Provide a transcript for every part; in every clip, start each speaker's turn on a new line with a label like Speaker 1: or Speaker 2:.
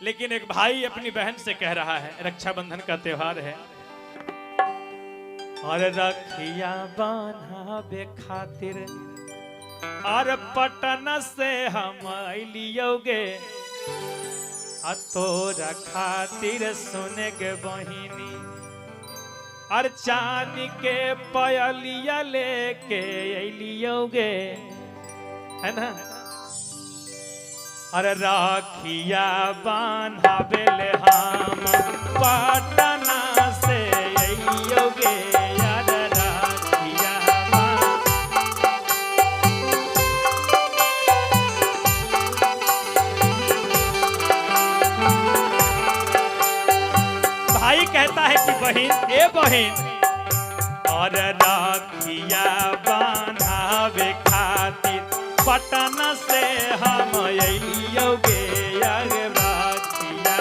Speaker 1: लेकिन एक भाई अपनी बहन से कह रहा है, रक्षाबंधन का त्योहार है, और रखिया बांधावे खातिर और पटना से हम अलियोगे, आ तोरा खातिर सुने के बहिनी और चांदी के पयलिया लेके अलियोगे, है ना। अरे राखिया बांधावे ले हम पटना से अलियोगे, अरे राखिया बांध। भाई कहता है कि बहन, ए बहन, और राखिया बांधावे खातिर पटना से हम अलियोगे, अरे राखिया।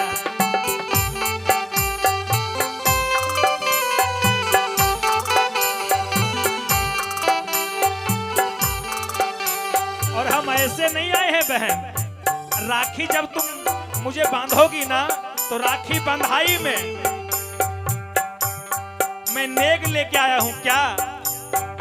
Speaker 1: और हम ऐसे नहीं आए हैं बहन, राखी जब तुम मुझे बांधोगी ना तो राखी बंधाई में मैं नेग लेके आया हूं क्या।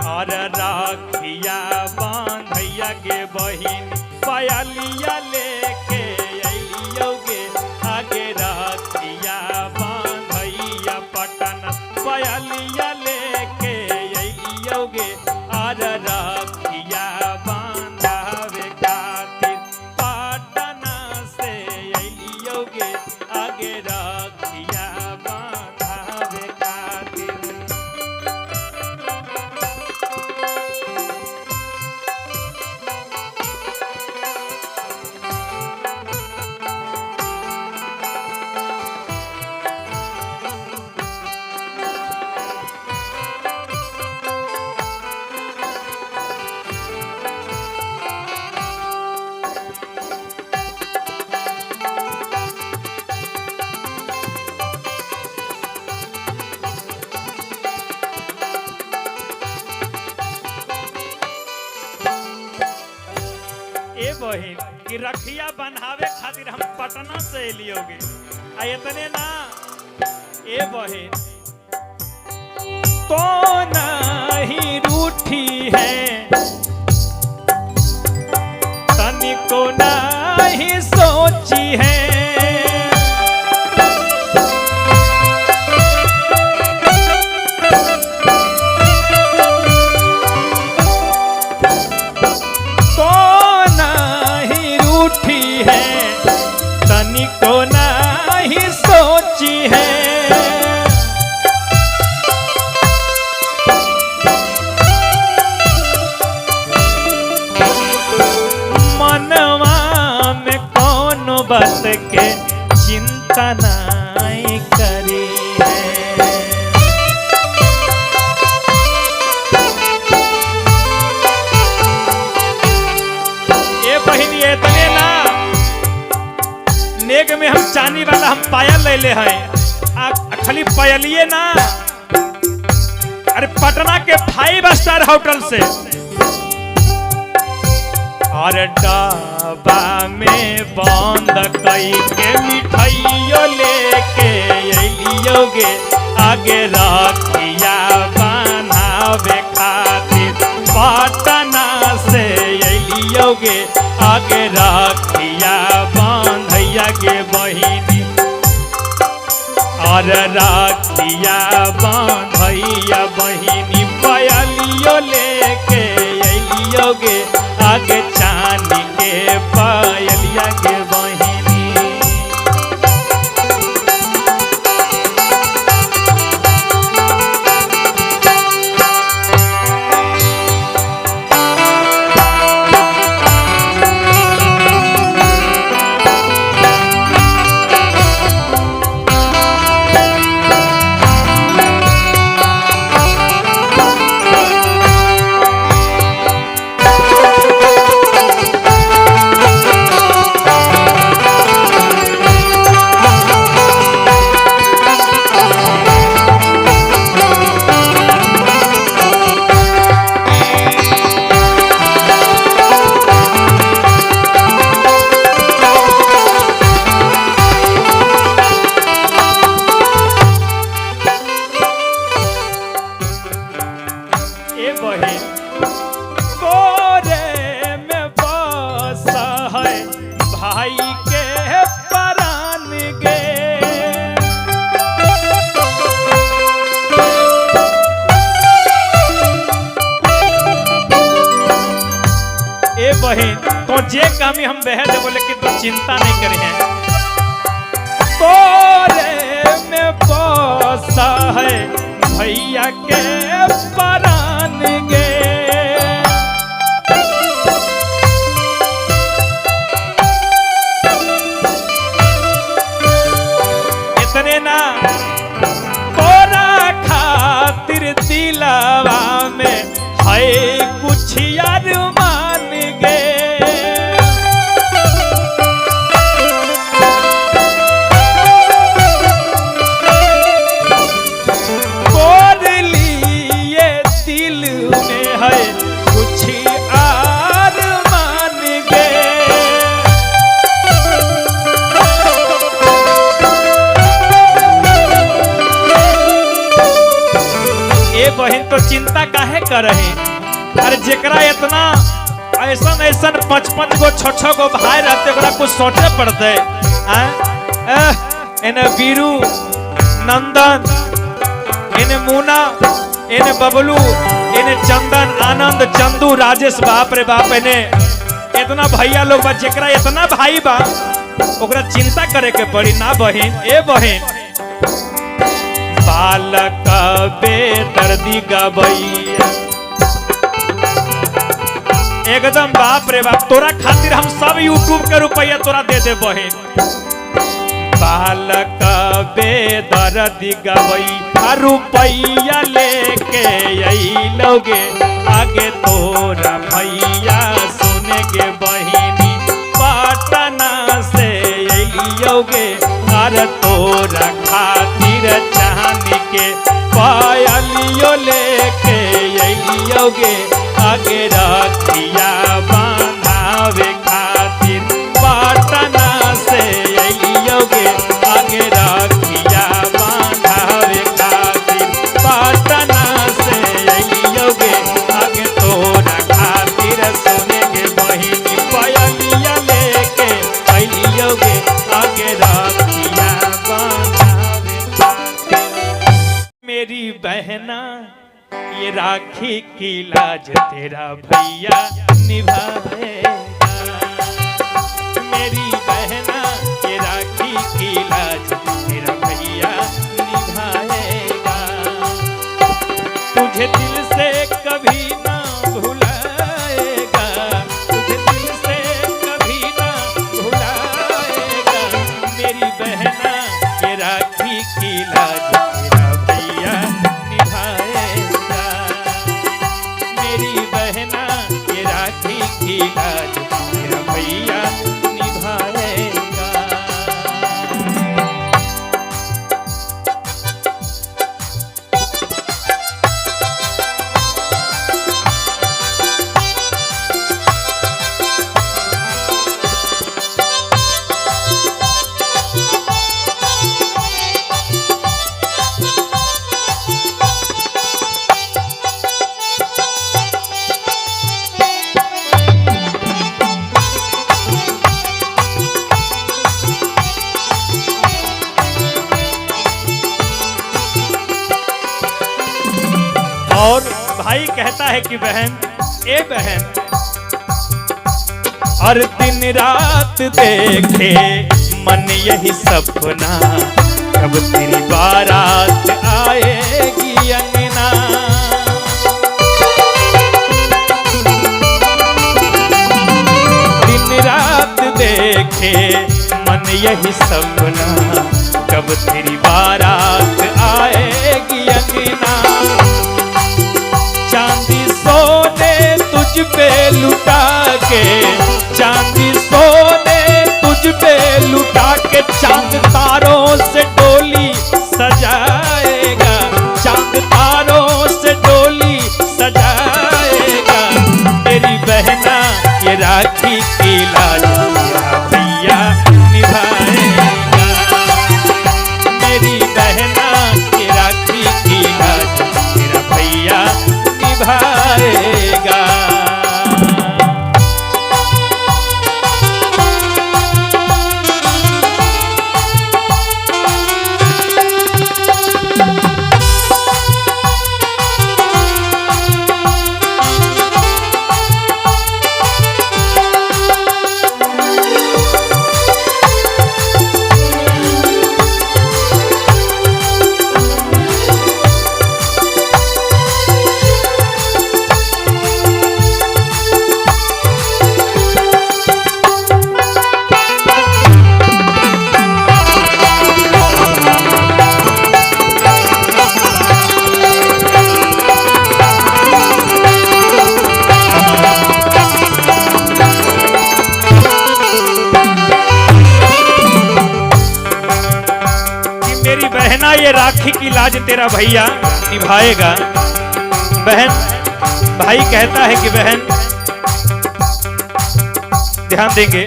Speaker 1: और राखिया बांधैया के बहिन पयलिया लेके अलियोगे, आगे राखिया बांधैया पटना पयलिया लेके अलियोगे, और राखिया बांधावे खातिर पटना से अलियोगे, आगे राखिया बांधावे खातिर। ए बहिन कि रखिया बन्हावे खातिर हम पटना से अलियोगे, आ इतने ना ए बहिन तो नहीं रूठी है, तनिको नहीं सोची है, तो नहीं रूठी है, तनिको नहीं सोची है। मनवा में कौन बात के चिंता नहीं करी है। ए बहिन ये इतने ना नेग में हम चांदी वाला हम पायल ले ले हैं, आ खाली पायलिए ना, अरे पटना के 5 स्टार होटल से और डब्बा में बंद कई के मिठाइयो लेके अलियोगे, आगे राखिया बांधावे खातिर पटना से अलियोगे, आगे राखिया बांधैया के बहिनी, और राखिया बांधैया बहिनी पयलियो लेके अलियोगे, आगे चांदी के पायलिया के बहिनी। कमी हम बह देबो, लेकिन तू चिंता नहीं करे हैं। तोरे में बसा है भैया के परान गे, इतने ना तोरा खातिर दिलवा में है कुछ यार मान गे। तोर लिए दिल में है कुछ आर मान गे। ए बहन तो चिंता काहे करहे? अरे जेकरा इतना ऐसा ऐसा 55 गो 6 गो भाई रहते ओकरा कुछ सोचे पड़ते। एने वीरू नंदन, एने मुना, एने बबलू, एने चंदन, आनंद, चंदू, राजेश, बाप रे बाप, एने इतना भैया लोग बा। जेकरा इतना भाई बा ओकरा चिंता करे के पड़ी ना बहन। ए बहन बालक बेदर्दी गबैया एकदम बाप रे बाप, तोरा खातिर हम सब यूट्यूब के रुपया तोरा दे दे बहन। बालक बेदर्दी गबैया रुपया लेके अइलोगे आगे तोरा भैया सुने गे बहिनी, पटना से अइलोगे अरे तोरा खातिर चांदी के पायलियो लेके अइलोगे आगे रखिया बांधावे खातिर, पटना से अइलोगे आगे रखिया बांधावे खातिर, पटना से अइलोगे आगे तोरा खातिर सोने के बहिनी पायलिया लेके अइलोगे आगे रखिया बांधावे खातिर। मेरी बहना ये राखी की लाज तेरा भैया निभाएगा, मेरी बहना ये राखी की लाज तेरा भैया निभाएगा, तुझे दिल से कभी ना भुलाएगा, तुझे दिल से कभी ना भुलाएगा, मेरी बहना ये राखी की लाज तेरा भैया निभाएगा, मेरी बहना ये राखी की लाज तेरा भैया निभाएगा। और भाई कहता है कि बहन, ए बहन, हर दिन रात देखे मन यही सपना, कब तेरी बारात आएगी अंगना। दिन रात देखे मन यही सपना, कब तेरी बारात आएगी अंगना। चांदी सोने तुझ पे लुटा के, चांदी सोने तुझ पे लुटा के, चांद तारों से डोली सजाएगा, चांद तारों से डोली सजाएगा, तेरी बहना ये राखी की लाज तेरा भैया निभाएगा, मेरी बहना ये राखी की लाज तेरा भैया निभाएगा। कि बहना ये राखी की लाज तेरा भैया निभाएगा। बहन, भाई कहता है कि बहन ध्यान देंगे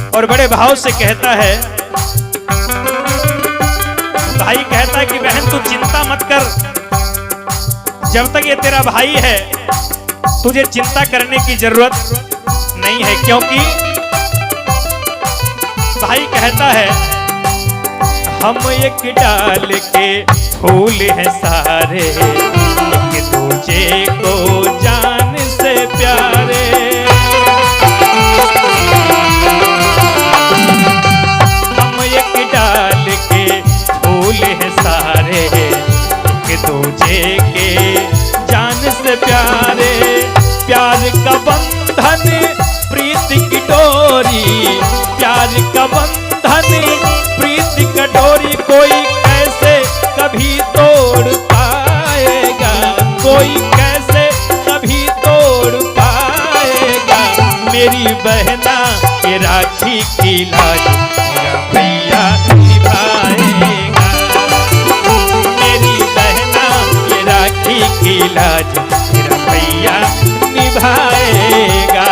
Speaker 1: और बड़े भाव से कहता है, भाई कहता है कि बहन तू चिंता मत कर, जब तक ये तेरा भाई है तुझे चिंता करने की जरूरत नहीं है। क्योंकि भाई कहता है हम एक डाल के फूल हैं सारे, एक दूजे को जान से प्यारे। हम एक डाल के फूल हैं सारे, एक दूजे के जान से प्यारे। प्यार का बंधन प्रीति की डोरी, प्यार का बंधन प्रीति का डोरी, कोई कैसे कभी तोड़ पाएगा, कोई कैसे कभी तोड़ पाएगा। मेरी बहना ये राखी की लाज मेरा भैया निभाएगा। मेरी बहना ये राखी की लाज मेरा भैया निभाएगा।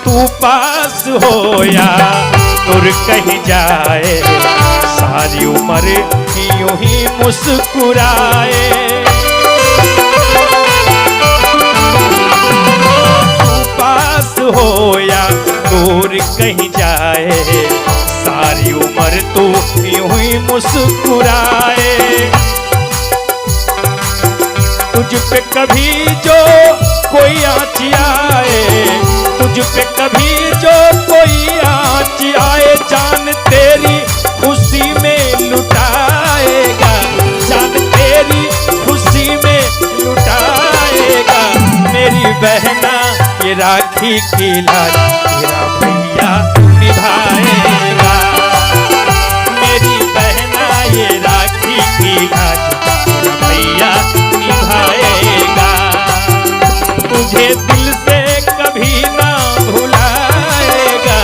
Speaker 1: तू पास हो या दूर कहीं जाए, सारी उम्र यूं ही मुस्कुराए। तू पास हो या दूर कहीं जाए, सारी उम्र तू यूं ही मुस्कुराए। तुझ पे कभी जो कोई आँच आए, तुझ पे कभी जो कोई आँच आए, जान तेरी खुशी में लुटाएगा, जान तेरी खुशी में लुटाएगा। मेरी बहना ये राखी की लाज मेरा भैया निभाएगा। मेरी बहना ये राखी की लाज मेरा भैया निभाएगा। तुझे दिल से कभी ना भुलाएगा,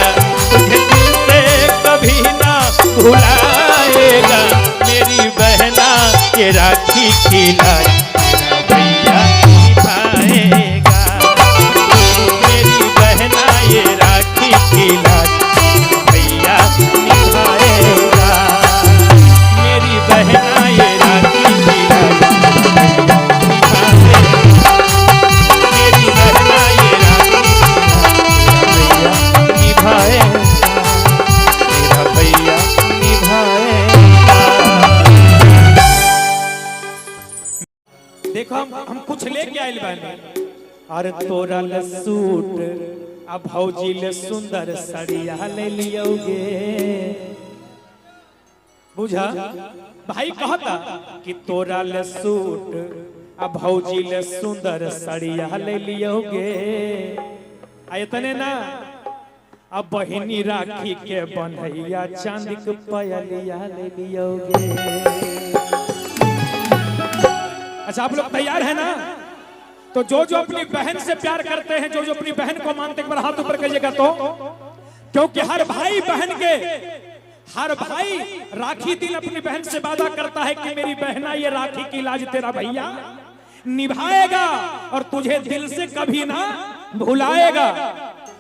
Speaker 1: तुझे दिल से कभी ना भुलाएगा। मेरी बहना ये राखी की लाज मेरा भैया निभाएगा। मेरी बहना ये राखी की लाज भैया निभाएगा। मेरी बहना ये राखी की लाज निभाएगा। मेरी बहना ये राखी भैया निभाएगा। मेरा भैया निभाएगा। देखो हम कुछ लेके आइल बानी। अरे तोरा ले सूट आ भौजी ले सुंदर सड़िया ले लियोगे। बुझा भाई कहता कि तोरा ले सूट आ भौजी ले सुंदर सड़िया ले लियोगे। आ इतने ना अब बहिनी राखी के बन्हैया चांदी के पयलिया ले लियोगे। अच्छा आप लोग तैयार है ना? तो जो जो अपनी बहन से प्यार करते हैं, जो जो अपनी बहन को मानते हैं, एक बार हाथ ऊपर करिएगा तो। क्योंकि हर भाई बहन के, हर भाई राखी दिन अपनी बहन से वादा करता है कि मेरी बहना ये राखी की लाज तेरा भैया निभाएगा और तुझे दिल से कभी ना भुलाएगा।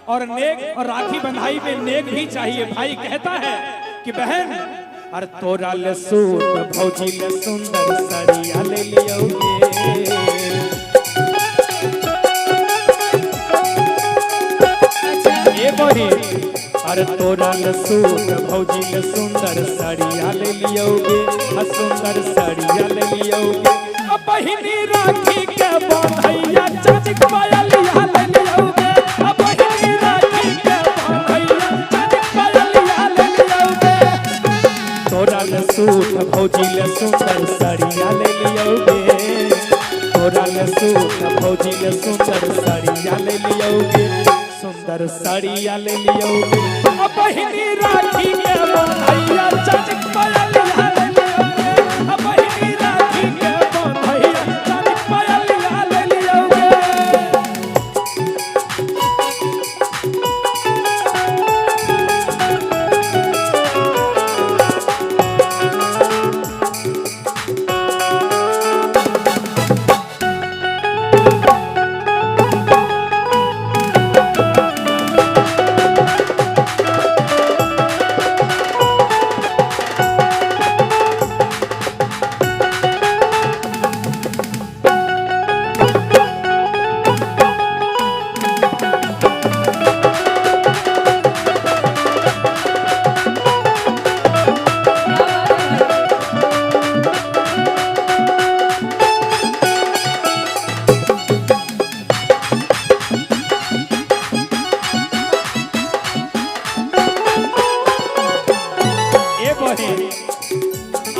Speaker 1: और नेक और राखी बंधाई में नेक भी चाहिए। भाई कहता है कि बहन अरे तोरा ले सूट भौजी ले सुंदर सड़िया ले लियोगे। ये बहिन अरे तोरा ले सूट भौजी ले सुंदर सड़िया ले लियोगे, सुंदर सड़िया ले लियोगे। अब बहिनी राखी के बंधैया चांदी के पायलिया ले लियोगे। सूट, भौजी ले सुंदर साड़िया ले लियोगे, सुंदर साड़िया ले लियोगे। अब बहिनी राखी के बंधैया चांद पायलिया ले लियोगे, अब बहिनी राखी के बंधैया चांद पायलिया ले लियोगे। ए बहिन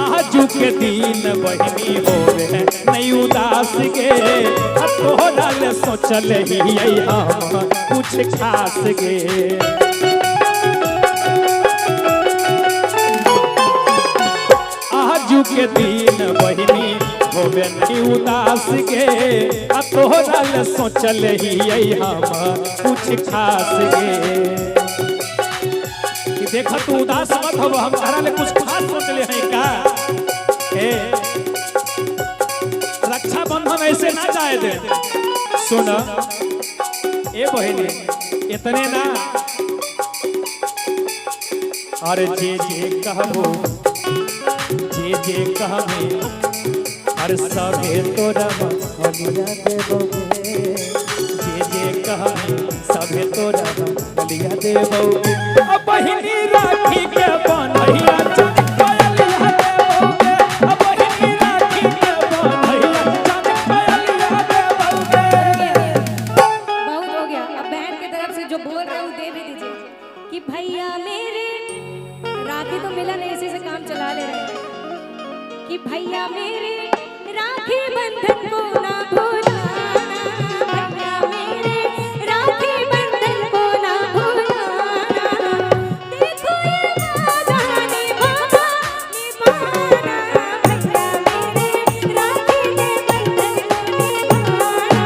Speaker 1: आजू के दिन बहिनी होवे नहीं उदास गे, तोहरा ले सोचल ही हम कुछ खास गे। आजू के दिन बहिनी होवे नहीं उदास गे, तोहरा ले सोचल ही हम कुछ खास गे। कि देखा तू उदास मत हो, हम तारा ले कुछ खास सोचले हैं का। ए रक्षाबंधन ऐसे ना जाए दे। सुन ए बहिनी इतने ना, अरे जे जे कहबो जे जे कहबे, अरे सभे तोरा बलिया देबोगे, जे जे कहबे सभे तोरा बलिया देबोगे। अब बहिनी राखी के बन्हैया चांद पायलिया देबोगे, अब बहिनी राखी के बन्हैया चांद पायलिया देबोगे।
Speaker 2: बहुत हो गया। अब बहन की तरफ से जो बोल रहे हो दे भी दीजिए कि भैया मेरे राखी तो मिला नहीं, इसी से काम चला ले रहे हैं कि भैया मेरे राखी बंधन को ना भुलाना, भैया मेरे राखी बंधन को ना भुलाना, देखो ये वादा निभाना निभाना, भैया मेरे राखी के बंधन को निभाना,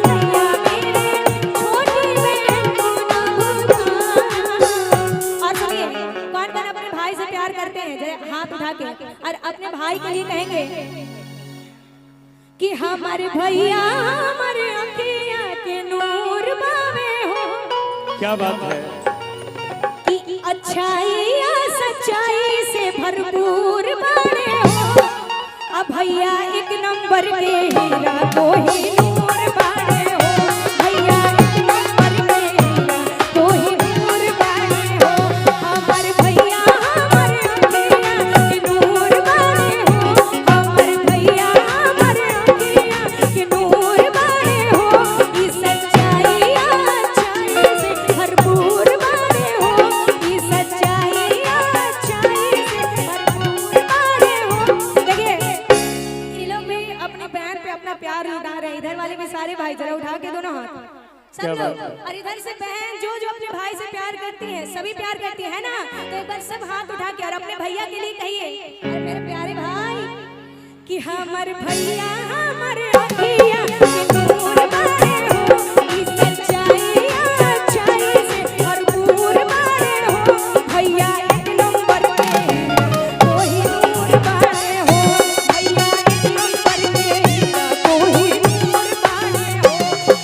Speaker 2: भैया मेरे छोटी बहन को ना भुलाना। और सुनिए, कौन कौन अपने भाई से प्यार करते हैं जरा हाथ उठा के, और अपने भाई के लिए कहेंगे कि हमारे भैया हमारे अखियां के नूर बावे हो।
Speaker 1: क्या बात है
Speaker 2: कि अच्छाई या सच्चाई से भरपूर बाड़े हो। अब भैया एक नंबर के हीरा कोही नूर बाड़े हो, भैया एक नंबर के हीरा कोही नूर बाड़े हो, हमार भैया हमारे अखियां के नूर बाड़े हो, हमार भैया हमारे अखियां के नूर बाड़े हो, ई सच्चाई या अच्छाई से भरपूर बाड़े हो, ई सच्चाई या अच्छाई से भरपूर बाड़े हो। देखिए ये लोग भी अपनी बहन पे अपना प्यार लुटा रहे हैं। इधर वाले भी सारे भाई जरा उठा के दोनों हाथ सब
Speaker 1: क्या
Speaker 2: लोग,
Speaker 1: बात है।
Speaker 2: और इधर से बहन जो जो अपने भाई से प्यार करती है, सभी प्यार करती है ना, तो एक बार सब हाथ उठा के और अपने भैया के लिए कहिए, अरे मेरे प्यारे भाई कि हमारे भैया हमारे अखियां के नूर बाड़े हो, ई सच्चाई या अच्छाई से भरपूर बाड़े हो, भैया एक नंबर के हीरा कोही नूर बाड़े हो, भैया एक नंबर के हीरा कोही नूर बाड़े हो,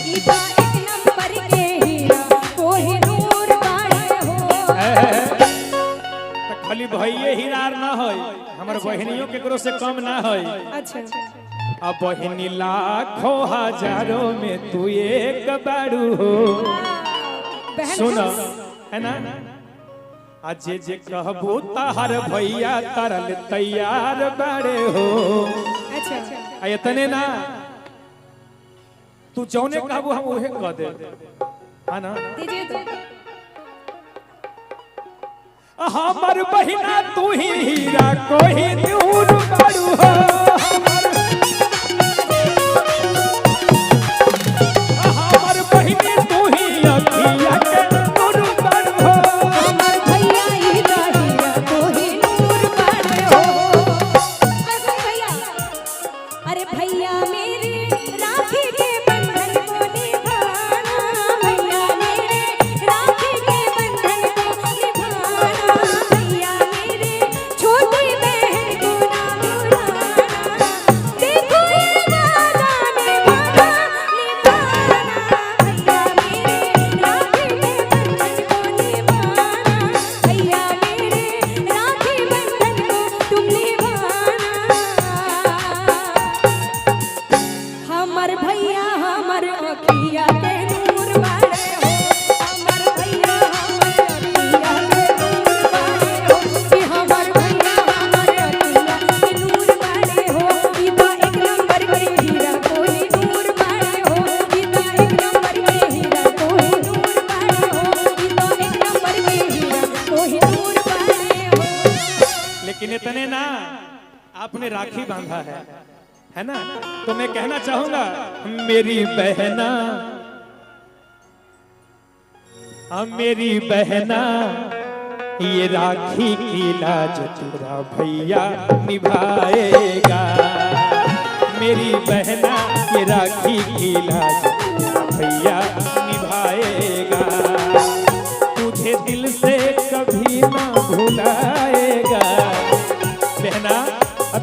Speaker 2: ई बा एक नंबर के हीरा कोही नूर बाड़े हो।
Speaker 1: त खाली भैये हीरार ना है, हमर बहिनियों केकरो से कम ना है।
Speaker 2: अच्छा
Speaker 1: अब बहिनी लाखों हजारों में तू एक बारू हो।
Speaker 2: बहन
Speaker 1: सुन है ना, आज जे जे कहबो ताहर भैया तरल तैयार बाड़े हो।
Speaker 2: अच्छा
Speaker 1: आ इतने ना, तू जौने कहबो हम उहे कह दे, है ना।
Speaker 2: दीजिए तो
Speaker 1: हमर बहिना तू ही हीरा कोही नूर बारू हो, हमर आपने राखी बांधा है ना? तो मैं कहना चाहूंगा, मेरी बहना, मेरी बहना, ये राखी की लाज तेरा भैया निभाएगा। मेरी बहना, ये राखी की लाज तेरा भैया निभाएगा। तुझे दिल से कभी ना भुलाएगा बहना,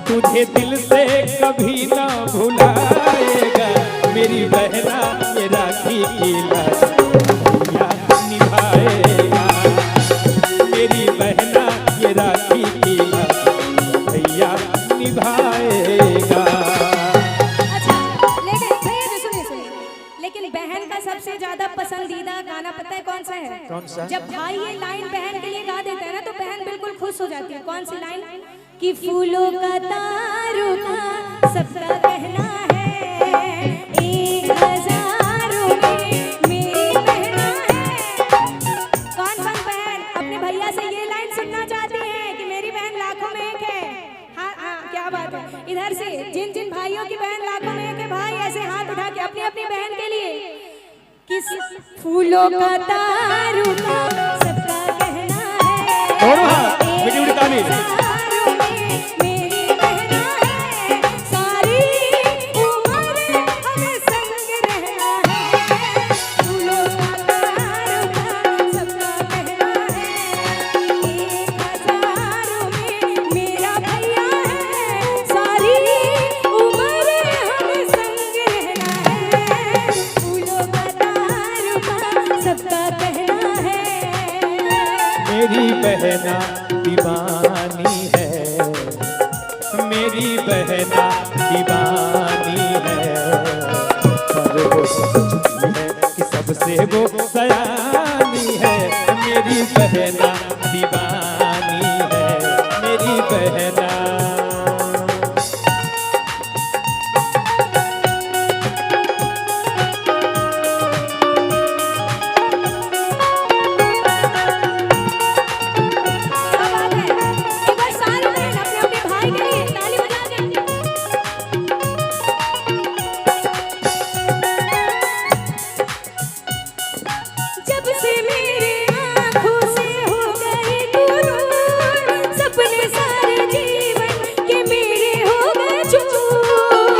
Speaker 1: तुझे दिल से कभी ना भुलाएगा। मेरी बहना, ये राखी की लाज भैया निभाएगा। मेरी बहना, ये राखी की लाज भैया निभाएगा।
Speaker 2: अच्छा, लेकिन भैया जी सुनिए सुनिए, लेकिन बहन का सबसे ज्यादा पसंदीदा गाना पता है कौन सा है?
Speaker 1: कौन सा?
Speaker 2: जब भाई ये लाइन बहन के लिए गा देता है ना, तो बहन बिल्कुल खुश हो जाती है। कौन सी लाइन? कि फूलों का तारों का सबका कहना है, 1000 में मेरी बहना है। कौन कौन बहन अपने भैया से ये लाइन सुनना चाहती है कि मेरी बहन लाखों में एक है? हाँ हाँ, क्या बात है। इधर से जिन जिन भाइयों की बहन लाखों में एक है, भाई ऐसे हाथ उठा के अपनी अपनी बहन के लिए। किस फूलों का तारों का सबका कहना है,
Speaker 1: दोनों हाथ, बड़ी बड़ी ताली।
Speaker 2: मेरी बहना है, सारी उम्र हमें संग रहना है। फूलों का तारों का सबका कहना है, 1000 में मेरा भैया है, सारी उम्र हमें संग रहना है। फूलों का तारों का सबका कहना है।
Speaker 1: मेरी बहना दीवानी है, मेरी बहना दीवानी है, पर वो समझती है कि सबसे वो सयानी है। मेरी बहना दीवानी है, मेरी बहना।
Speaker 2: क्या बात है। एक बार सारी बहन अपने अपने भाई के लिए ताली बजा दें। जब से मेरे आँखों से हो गई तू दूर, सपने सारे जीवन के मेरे हो गए चूर।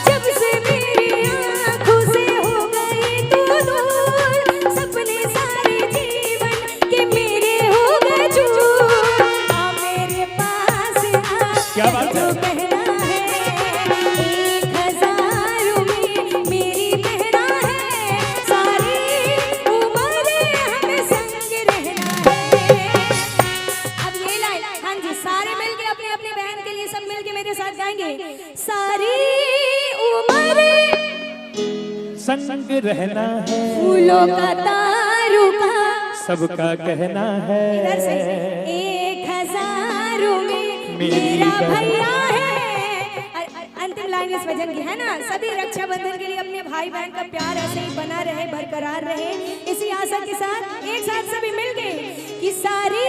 Speaker 2: जब से मेरी आँखों से हो गई तू दूर, सपने सारे जीवन के मेरे हो गए चूर। आ मेरे पास आ,
Speaker 1: क्या बात है?
Speaker 2: जो कहना है, 1000 में मेरी बहना है, सारी उम्र हमें संग रहना है। अब ये लाइन, हाँ जी, सारे मिलके अपने अपने बहन के लिए सब मिलके मेरे साथ गाएंगे। सारी उम्र
Speaker 1: संग रहना है,
Speaker 2: फूलों का तारों का
Speaker 1: सबका कहना है,
Speaker 2: इधर से 1000 में
Speaker 1: मेरी
Speaker 2: मेरा
Speaker 1: बहन।
Speaker 2: भैया है। अंतिम लाइन इस भजन की है ना। सभी रक्षाबंधन के लिए अपने भाई बहन का प्यार ऐसे ही बना रहे, बरकरार रहे, इसी आशा के साथ एक साथ सभी मिल गए कि सारी